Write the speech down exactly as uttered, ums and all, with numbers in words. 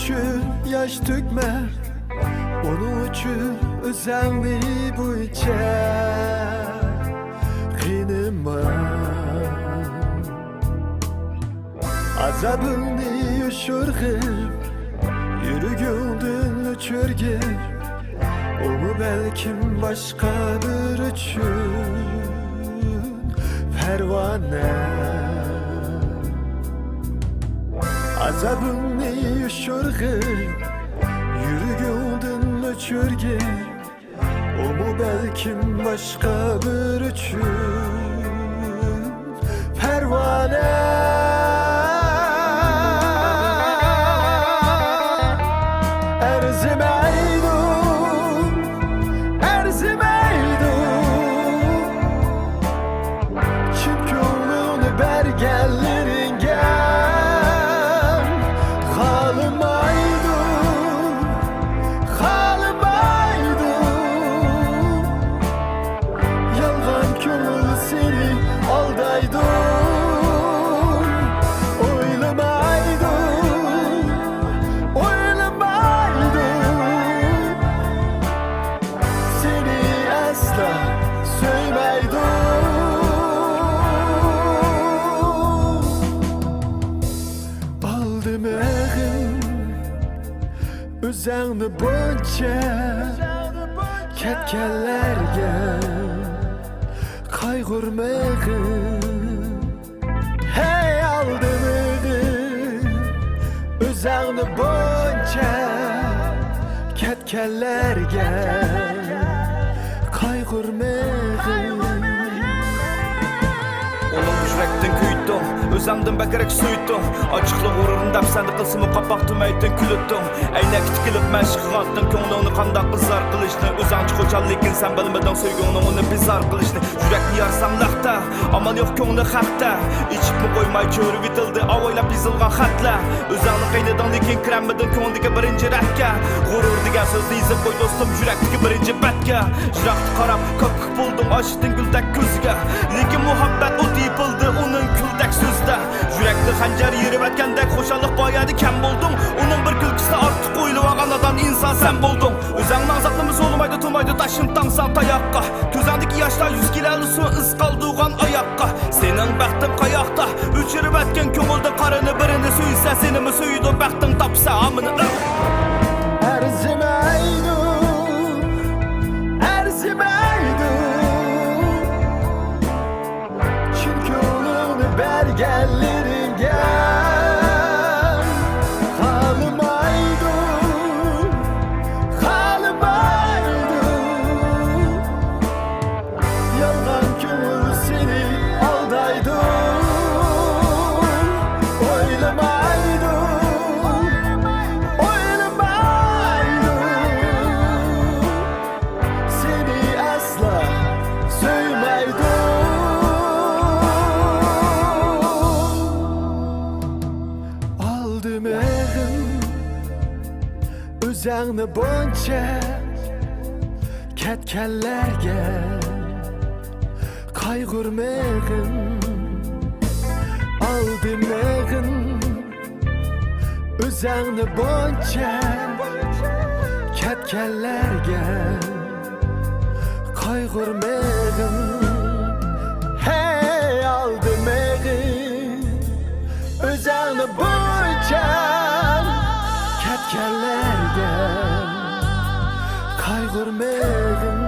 ئۈچۈن ياش تۆكمە، ئۇنىڭ ئۈچۈن ئۆزۈڭنى بۇنچە قىينىما. ئازابىڭنى يوشۇرغىن، يۈرىكىڭدىن ئۆچۈرگىن، ئۇمۇ بەلكىم باشقا بىر ئۈچۈن پەرۋانە. ئازابىڭنى يوشۇرغىن، يۈرىكىڭدىن ئۆچۈرگىن، ئۇمۇ بەلكىم باشقا بىر ئۈچۈن پەرۋانە. ئەرزىمەيدۇ، ئەرزىمەيدۇ، چىن كۆڭلۈڭنى بەرگەنلىرىڭگە خالىمايدۇ، خالىمايدۇ. يالغان كۆڭۈل سېنى ئالدايدۇ، ئويلىمايدۇ، ئويلىمايدۇ. سېنى ئەسلا سۆيمەيدۇ. ئالدىمىغىن، ئۆزۈڭنى بۇنچە كەتكەنلەرگە قايغۇرمىغىن. ھەي، ئالدىمىغىن، ئۆزۈڭنى بۇنچە كەتكەنلەرگە قايغۇرمىغىن. ئۇنىڭ يۈرەكتىن كۆيدۈڭ، ئۆزۈڭدىن بەكرەك سۆيدۈڭ. ئاچچىقلىق غۇرۇرىنى دەپسەندە قىلسىمۇ، قاپاق تۈمەيدىن كۈلۈتتۈڭ. ئەينەككە تىكىلىپ مەشىق قىلغانتىڭ، كۆڭلۈڭنى قانداق بىزار قىلىشنى. ئۆزۈڭچە خۇشال، لېكىن سەن بىلمىدىڭ سۆيگۈڭنىڭ ئۇنى بىزار قىلىشنى. يۈرەكنى يارساڭ لەختە، ئامال يوق كۆڭلى خەقتە. ئېچىپمۇ قويماي چۆرۈۋېتىلدى ئاۋايلاپ يېزىلغان خەتلەر. ئۆزۈڭنى قىينىدىڭ، لېكىن كىرەلمىدىڭ كۆڭلىدىكى بىرىنچى رەتكە. غۇرۇر دېگەن سۆزنى يېزىپ قوي دوستۇم يۈرەكتىكى بىرىنچى بەتكە. يىراقتا قاراپ كاككۇك بولدۇڭ ئاشىقتىن گۈلدەك كۆزگە. لېكىن مۇھەببەت ئوتى يېپىلدى ئۇنىڭ كۈلدەك سۆزىدە. يۈرەكنى خەنجەر يېرىۋەتكەندەك خۇشاللىق بار يەردە كەم بولدۇڭ. ئۇنىڭ بىر كۈلكىسىدە ئارتۇق ئويلىۋالغان نادان ئىنسان سەن بولدۇڭ. ئۆزۈڭنى ئاڭزاقلىما زورلىمايدۇ، تۇرمايدۇ تاشنى تاڭساڭ تاياققا. كۆزۈڭدىكى ياشلار يۈز كېلەرلىسۇن ئىز قالدۇرغان ئاياققا. سېنىڭ بەختىڭ قاياقتا؟ ئۆچۈرۈۋەتكىن كۆڭۈلدىن قارىنى، بىرىنى سۆيسە سېنىمۇ سۆيىدۇ، بەختىڭ تاپسا ئامىنى. ئەرزىمەيدۇ، ئەرزىمەيدۇ، چىن كۆڭلۈڭنى بەرگەنلىرىڭگە خالىمايدۇ، خالىمايدۇ. يالغان كۆڭۈل سېنى ئالدايدۇ، ئويلىمايدۇ، ئويلىمايدۇ. سېنى ئەسلا سۆيمەيدۇ. ئالدىمىغىن، ئۆزۈڭنى بۇنچە كەتكەنلەرگە قايغۇرمىغىن. ئالدىمىغىن، ئۆزۈڭنى بۇنچە كەتكەنلەرگە قايغۇرمىغىن. ھەي، ئالدىمىغىن، ئۆزۈڭنى بۇنچە كەتكەنلەرگە قايغۇرمىغىن.